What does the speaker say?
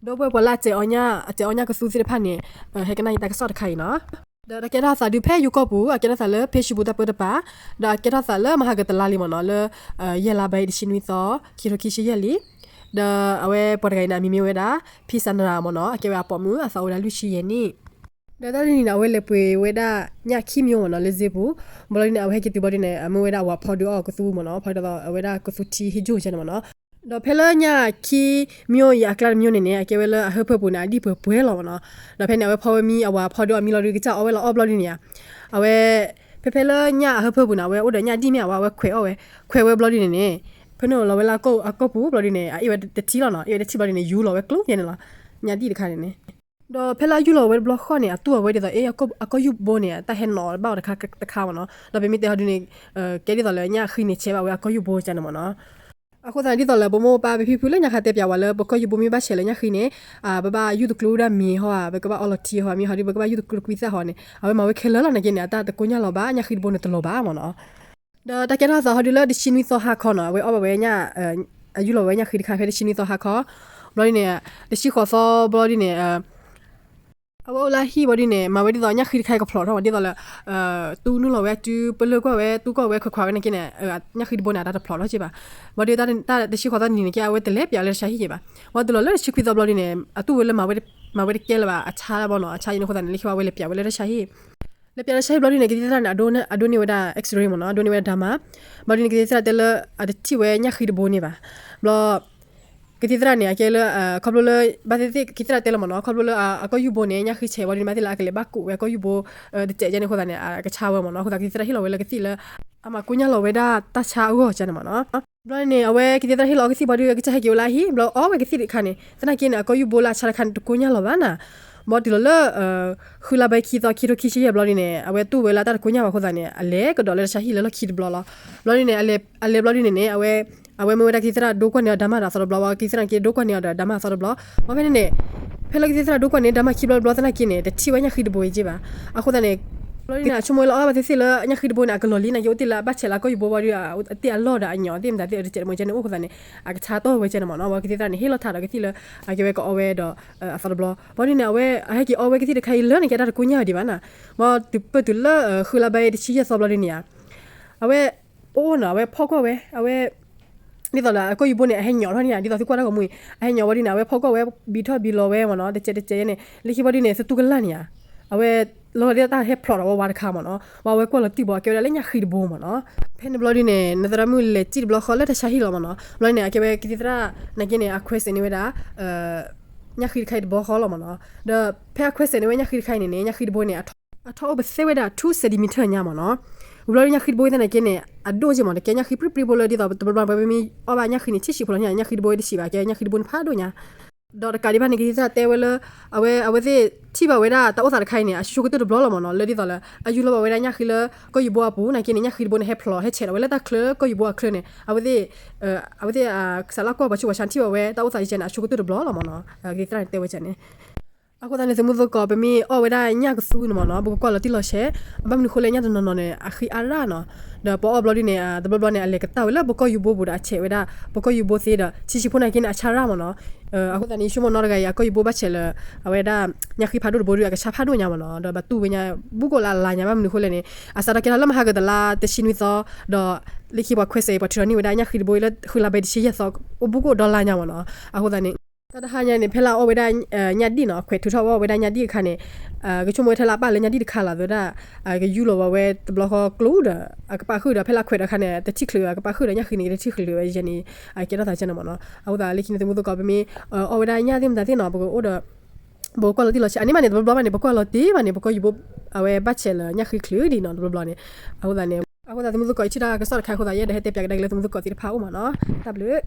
ဒီပုၢ်ဝဲၢ်ပှၤလၢအစဲးအီၣ်ညၣ် အစဲးအီၣ်ညၣ်ကသူသ့ၣ်တဖၣ်န့ၣ် ဟဲကနၣ်ယတၢ်ကစီၣ်တခါအံၤနီၤ. ဒီးတၢ်ကဲထီၣ်သးဒုးဖဲယိၤကီၢ်ပူၤ အကဲထီၣ်သးလၢ Facebook တၢ်ပၢတပၤ, ဒီးအကဲထီၣ်သးလၢမဟါကတလါလံမ့ၢ်နီၤ လၢ ယဲၢ်လါဘၢၣ်တဆံနွံသီ ခံထိခံဆံယဲၢ်လံ. ဒီးအဝဲပှၤတဂၤအံၤန့ၣ် အမံၤမ့ၢ်ဝဲဒၣ် ဖံစၤနရၤမ့ၢ်နီၤ အကဲဝဲအပိာ်မုၣ် အသးအိၣ်ဝဲဒၣ်လွံၢ်ဆံယဲၢ်နံၣ်. ဒီးတၢ်တနံၤန့ၣ် အဝဲလဲၤပှ့ၤဝဲဒၣ်ညၣ်ခံမၠိမ့ၢ်နီၤ လၢစ့ပူၤ, ဘျီဒ်န့ၣ် အဝဲဟဲက့ၤတုၤဘျီဒ်န့ၣ် အမၢဝဲဒၣ်အဝၤဖီဒုးအီၣ်ကသူမ့ၢ်နီၤ ဖီဒုးအီၣ်ဝဲဒၣ်ကသူထံဟ့ၣ်ကၠိၢ်ကန့ၣ်မ့ၢ်နီၤ. ဒီးဖဲလၢညၣ်ခံမၠိအံၤအကျါတမၠိန့ၣ်န့ၣ် အကဲဝဲလၢအဟၢဖၢပူၤန့ၣ် အဒံၣ်ပှဲၤပှဲၤလီၤမ့ၢ်နီၤ. ဒီးဖဲန့ၣ် အဝဲဖီဝဲမံ အဝၤဖီဒုးအီၣ်မံလီၤဒုး ကစၢ်အီၣ်ဝဲလီၤအီၣ်ဘျီဒ်န့ၣ်ဧါ, အဝဲ ဖဲဖဲလၢညၣ်အဟၢဖၢပူၤန့ၣ် အဝဲအိၣ်ဒီးညၣ်ဒံၣ်မ့ၢ်ဧါ အဝဲခွဲးအီၣ်ဝဲ, ခွဲးဝဲဘျီဒ်န့ၣ်န့ၣ် ဖဲန့ၣ်လီၤဝဲလၢအကီၢ်ပူၤဘျီဒ်န့ၣ် အအ့ၣ်ဝဲတထံလီၤနီၤ, အ့ၣ်ဝဲတထံဘျီဒ်န့ၣ် ယူၤလီၤဝဲကျိယဲန့ၣ်လီၤ, ညၣ်ဒံၣ်တခါန့ၣ်န့ၣ်. ဒီးဖဲလၢအယူၤလီၤဝဲတဘျီဃီန့ၣ် အတူၢ်အဝဲဒ်သိး အ့ အကီၢ်ယူၢ်ဘိန့ၣ် တၢ်ဟဲနီၤဘၣ်အီၤတခါတခါမ့ၢ်နီၤ. ဒီးပမ့ၢ်တဲဟီဒုန့ၣ် ကဲဒ်သိးလၢညၣ်ဃံန့ၣ် ဆဲးဘၣ်ဝဲအကီၢ်ယူၢ်ဘိကန့ၣ်မ့ၢ်နီၤ. အဃိသတးန့ၣ် ဒ်သိးလၢပမိၢ်ပၢ်ပဖံဖုလၢညါခါတဲပၠးဝဲလၢ ပကီၢ်ယူၢ်ဘိမ့ၢ်ဘၣ်ဆဲးလၢညၣ်ဃံန့ၣ် ပဘၣ်ယူၢ်တကျိဒၣ်မ့ၤဟီဧါ, ပကဘၣ်အီလီၤထံဟီဧါ, မ့ၢ်ဟီဒု ပကဘၣ်ယူၢ်တကျိတကွံသၣ်ဟီန့ၣ် အဝဲမၤဝဲခဲလၢာ်လီၤ. နာ်က့န့ၣ် အတၢ်တကိညၢ်လီၤဘၣ် ညၣ်ဃံတဘိန့ၣ်တလီၤဘၣ်မ့ၢ်နီၤ. ဒီးတၢ်ကဲထီၣ်သးဟီဒုလၢ တဆံနွံသီဟါခီနီၤ အဝဲအီၣ်ဘၣ်ဝဲညၣ် အယူၢ်လီၤဝဲညၣ်ဃံတခါဖဲတဆံနွံသီဟါခီ, ဘျီဒ်န့ၣ် တဆံဃိးသီဘျီဒ်န့ၣ် အဝဲအိၣ်လၢဟံၣ်ဘျီဒ်န့ၣ် မၤဝဲဒ်သိးညၣ်ဃံတခါကဖျိးထီၣ် ဒ်သိးလၢ တူၢ်နုာ်လီၤဝဲအစု ပလၢကွၢ်ဝဲ တူၢ်ကွၢ်ဝဲခွဲးခွဲးဝဲနာ်က့န့ၣ် ညၣ်ဃံတဘိန့ၣ် အတၢ်တဖျိးထီၣ်က့ဘၣ်. ဘျီဒ်တၢ်တဆံဃိးသီနံၤန့ၣ်က့ အဝဲတလဲၤပၠးလၢတၢ်ဆါဟံၣ်က့ဘၣ်. ဘၣ်တုၤလီၤလၢတဆံခွံသီဘျီဒ်န့ၣ် အတူၢ်ဝဲလၢမၤဝဲတကဲလၢၤဘၣ် အဆါဘၣ်နီၤ အဆါယဲန့ၣ်အဃိသတးန့ၣ် လၢခံဘၣ်ဝဲလဲၤပၠးဝဲလၢတၢ်ဆါဟံၣ် လဲၤပၠးလၢတၢ်ဆါဟံၣ်ဘျီဒ်န့ၣ် ကသံၣ်သရၣ်န့ၣ် အဒိန့ၢ်ဝဲဒၣ် X-ray မ့ၢ်နီၤ အဒိန့ၢ်ဝဲဒၣ်ဓာတ်မှန် ဘျီဒ်န့ၣ် ကသံၣ်သရၣ်တဲလၢ အတထံၣ်ဝဲညၣ်ဃံတဘိန့ၣ်ဘၣ်. ဘျီ ကသံၣ်သရၣ်န့ၣ် အကဲလၢ ခီဖျိလၢ ဘၣ်သ့ၣ်သ့ၣ် ကသံၣ်သရၣ်တဲလၢမ့ၢ်နီၤ ခီဖျိလၢအကီၢ်ယူၢ်ဘိန့ၣ် ညၣ်ဃံဆဲးဘျီဒ်န့ၣ် ဘၣ်သ့ၣ်လၢအကလဲၤဘၣ်ကူးဝဲအကီၢ်ယူၢ်ဘိ တစဲးကဲန့ၣ်အဃိသတးန့ၣ် အကဆါဝဲမ့ၢ်နီၤ အဃိသတးကသံၣ်သရၣ်ဟ့ၣ်လီၤဝဲလၢကသံၣ်လၢ အမၤကိညၢ်လီၤဝဲဒၣ်တၢ်ဆါအဂီၢ်ကန့ၣ်မ့ၢ်နီၤ. ဘျီန့ၣ် အဝဲကသံၣ်သရၣ်ဟ့ၣ်လီၤအီကသံၣ်ဘျီဒ် ကစၢ်ဟဲက့ၤဝဲလၢအဟံၣ် ဘျီအီၣ်ဝဲကသံၣ်တခါန့ၣ် သနာ်က့န့ၣ် အကီၢ်ယူၢ်ဘိလၢအဆါတခါန့ၣ် တကိညၢ်လီၤဘၣ်နၤ. ဘျီတုၤလီၤလၢ ဃုလါဘၢၣ်ခံသီ ခံထိခံဆံယဲၢ်ဘျီဒ်န့ၣ် အဝဲတူၢ်ဝဲလၢတၢ်တကိညၢ်ဘၣ်အဃိသတးန့ၣ် အလဲၤကဒီးလၢတၢ်ဆါဟံၣ်လၢလီၢ်ခံတဘျီလီၤ. ဘျီဒ်န့ၣ် အလဲၤဘျီဒ်န့ၣ်န့ၣ် အဝဲ အဝဲမၢဝဲဒၣ်ကသံၣ်သရၣ်ဒိကွၢ်န့ၢ်အီၤဓာတ်မှန်ဒီးအသီတဘျီ ဘျီကသံၣ်သရၣ်က့ဒိကွၢ်န့ၢ်အီၤဒီးဓာတ်မှန်အသီတဘျီ ဘျီဖဲန့ၣ်န့ၣ် ဖဲလၢကသံၣ်သရၣ်ဒိကွၢ်န့ၢ်ဓာတ်မှန်ခံဘျီတဘျီသနာ်က့န့ၣ် တထံၣ်ဝဲညၣ်ဃံတဘိအံၤက့ဘၣ်. အဃိသတးန့ၣ် ဘျီဒ်န့ၣ် အဆိကမိၣ်ဝဲလၢအီၣ်ဘၣ်သ့ၣ်သ့ၣ်လၢညၣ်ဃံတဘိန့ၣ် အကလီၤလံ နာ်က့အိၣ်တ့ၢ်လၢအဘၣ်ဆဲးလၢအကီၢ်ယူၢ်ဘိဘျီဒ် အတ့ၢ်အလီၢ်ဒီးအညီသ့ၣ်မတၤသ့ၣ်အတစဲးတမှဲကဲန့ၣ်အိၣ်အဃိသတးန့ၣ် အကဆါတီၢ်ဝဲကဲန့ၣ်မ့ၢ်နီၤ ဘျီကသံၣ်သရၣ်န့ၣ် ဟ့ၣ်လီၤထးဒီးကသံၣ်လၢ အကဲဝဲကအီၣ်ဝဲဒီး အသီတဘျီ ဘျီဒ်န့ၣ် အဝဲအဟဲက့ၤအီၣ်ဝဲကသံၣ်တခါအံၤလၢန့ၣ်ကဲတၢ်တကိညၢ်ဒံးဘၣ်နၤ. ဘျီတုၤပၢၢ်တုၤလၢ ဃုလါဘၢၣ်တဆံယဲၢ်သီဘျီဒ်န့ၣ်ဧါ အဝဲ အိၣ်နီၤ အဝဲဖီၣ်ကွၢ်ဝဲ အဝဲ ဒ်သိးလၢအကီၢ်ယူၢ်ဘိန့ၣ် အဟဲညီၣ်ထီၣ်န့ၣ်ဧါ ဒ်သိးသုကွၢ်တၢ်ဂီၤမူအံၤ အဟဲညီၣ်ဝဲဒ်န့ၣ် အဝဲဖီၣ်ကွၢ်ဝဲ ဘံထီၣ်ဘံလီၤဝဲမ့ၢ်နီၤ တစဲးတစဲးယဲန့ၣ် လၢခံဘျီဒ်န့ၣ် သတူၢ်ကလာ်န့ၣ်ဧါ အဝဲ လီၤလီၤဒ်တၢ်ဟဲဖျိးဒီးဝဲဝါတခါမ့ၢ်နီၤ ဝဲအဝဲကွၢ်လီၤတံၢ်ဘီ အကဲဝဲဒၣ်လၢညၣ်ဃံတဘိမ့ၢ်နီၤ. ဖဲန့ၣ်ဘျီဒ်န့ၣ် နသရၣ်မုၣ်လဲၤစံၣ်တဘျီဃီလၢတၢ်ဆါဟံၣ်လီၤမ့ၢ်နီၤ ဘျီန့ၣ် အကဲဝဲကသံၣ်သရၣ် နာ်က့န့ၣ် အခွဲးစဲးန့ၢ်ဝဲဒၣ် ညၣ်ဃံတခါအံၤတဘျီဃီလီၤမ့ၢ်နီၤ. ဒီးဖဲအခွဲးစဲးန့ၢ်ဝဲညၣ်ဃံတခါအံၤန့ၣ်န့ၣ် ညၣ်ဃံတဘိန့ၣ် အထီၣ်အိၣ်ပသဲဝဲဒၣ် two centimeter ညါမ့ၢ်နီၤ. ဝံၤဘျီဒ်ညၣ်ဃံတဘိသနာ်က့န့ၣ် အဒိၣ်က့မ့ၢ် တကဲညၣ်ဃံပြံပြံဖိလၢဒ်သိး တဘျီဘျီပမ့ၢ်အီၣ်ဘၣ်ညၣ်ဃံန့ၣ် ဆံးဆံးဖိလီၤန့ၣ် ညၣ်ဃံတဘိတဆံးဘၣ် ကဲညၣ်ဃံတဘိန့ၣ်ဖးဒိၣ်ညါ ဒီးတကးဒံးဘၣ်န့ၣ် ကသံၣ်သရၣ်တဲဝဲလၢ အဝဲ အဝဲသ့ၣ်ထံၣ်ဘၣ်ဝဲဒၣ်တၢ်အိၣ်သးတခါအံၤန့ၣ် အဆိကတၢၢ်တဘျီလီၤမ့ၢ်နီၤ လၢဒ်သိးလၢ အယူၢ်လီၤဘၣ်ဝဲဒၣ်ညၣ်ဃံလၢ ကီၢ်ယူၢ်ဘိအပူၤ နာ်က့န့ၣ် ညၣ်ဃံတဘိန့ၣ် ဟဲဖျိးဟဲဆဲးဒီးဝဲလၢတၢ်ချၢ ကီၢ်ယူၢ်ဘိအချၢန့ၣ် အဝဲသ့ၣ် အဝဲသ့ၣ် စးလၢကွၢ်ပှၤဆူးပှၤဆါထံၣ်ဘၣ်ဝဲ တၢ်အိၣ်သးယကဲန့ၣ် အဆိကတၢၢ်တဘျီလီၤမ့ၢ်နီၤ ကသံၣ်သရၣ်န့ၣ်တဲဝဲန့ၣ် အဃိသတးန့ၣ် သုးမုၢ်သကိး ပမ့ၢ်အီၣ်ဝဲဒၣ်ညၣ်ကသူန့ၣ်မ့ၢ်နီၤ ပကကွၢ်လီၤတံၢ်လီၤဆဲး ဘၣ်မနုၤဃိလၢညၣ်တနီၤနီၤန့ၣ် အဃံအါရၣ်နီၤ ဒီးပအီၣ်ဘျီဒ်န့ၣ် တဘျီဘျီန့ၣ် အလဲၤကတၢၢ်ဝဲလၢပကီၢ်ယူၢ်ဘိပူၤဒီးအဆဲးဝဲဒၣ် ပကီၢ်ယူၢ်ဘိသ့ဒီး ဆံးဆံးဖိနာ်က့န့ၣ် အဆါရၣ်မ့ၢ်နီၤ အဃိသတးန့ၣ် ယဆိကမိၣ်နီတဂၤအံၤ အကီၢ်ယူၢ်ဘိဘၣ်ဆဲးလၢ အဝဲဒၣ် ညၣ်ဃံဖးဒိၣ်တဘိဒီး အကဆါဖးဒိၣ်ညါမ့ၢ်နီၤ ဒီးဘၣ်တူၢ်ဝဲညါ ဘူးကအိၣ်လၢအလါညါ ဘၣ်မနုၤဃိလဲၣ်န့ၣ် အစးထီၣ်ကဲထီၣ်လၢမဟါကတလါတဆံနွံသီ ဒီး လၢခံပှၤခွဲးစဲးအံၤ ပှၤထုးထီၣ်န့ၢ်ဝဲဒၣ်ညၣ်ဃံတဘိလၢ ဃုလါဘၢၣ်တဆံယဲၢ်သီ အိၣ်ဘူးကအိၣ်ဒီလါညါမ့ၢ်နီၤ အဃိသတးန့ၣ် တၢ်တဟါညါန့ၣ် ဖဲလၢအအီၣ်ဝဲဒၣ် ညၣ်ဒံၣ်နီၤ အခွဲးထုးထီၣ်ဝဲအီၣ်ဝဲဒၣ်ညၣ်ဒံၣ်အခါန့ၣ် ကဆိကမိၣ်ဝဲထဲလၢအပၣ်လၢညၣ်ဒံၣ်တခါလီၤသးဒၣ် ကယူၢ်လီၤဝဲဝဲတဘျီဃီကျိဒီး အကပၣ်ဃုာ်ဒီး ဖဲလၢအခွဲးဒီးအခါန့ၣ် တထံၣ်ချုး အကပၣ်ဃုာ်ဒီးညၣ်ဃံန့ၣ် တထံၣ်ချုးဝဲယဲန့ၣ် အကဲထီၣ်သးကဲန့ၣ်မ့ၢ်နီၤ အဃိသတးလၢခံန့ၣ် သုးမုၢ်သကိး ပမ့ၢ်အီၣ်ဝဲဒၣ်ညၣ်သ့ၣ်မတၤသ့ၣ်နီၤ ပကအိၣ်ဒီး ပကကွၢ်လီၤတံၢ်လီၤဆဲး အန့ၣ်မးန့ၣ် တဘျီဘျီဘၣ်န့ၣ် ပကွၢ်လီၤတံၢ်ဘၣ်န့ၣ် ပကီၢ်ယူၢ်ဘိ အဝဲဘၣ်ဆဲးလၢညၣ်ဃံချုးဒံးနီၤ တဘျီဘျီန့ၣ် အဃိသတးန့ၣ် အဃိသတးသုးမုၢ်သကိး ယထံၣ်တၢ်ကစီၣ်တခါအဃိသတး ယအဲၣ်ဒိးဟဲတဲပၠးကဒါက့ၤလၢသုးမုၢ်သကိးသ့ၣ်တဖၣ်အအိၣ်မ့ၢ်နီၤ တၢ်ဘျုး